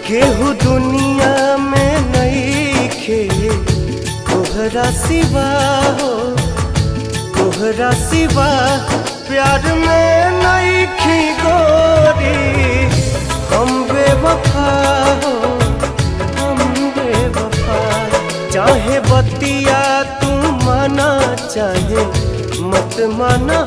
केहू दुनिया में नईखे तोहरा सिवा हो, तोहरा सिवा प्यार में नईखी गोरी हम बेवफा हो, हम बेवफा। चाहे बतिया तू माना चाहे मत माना।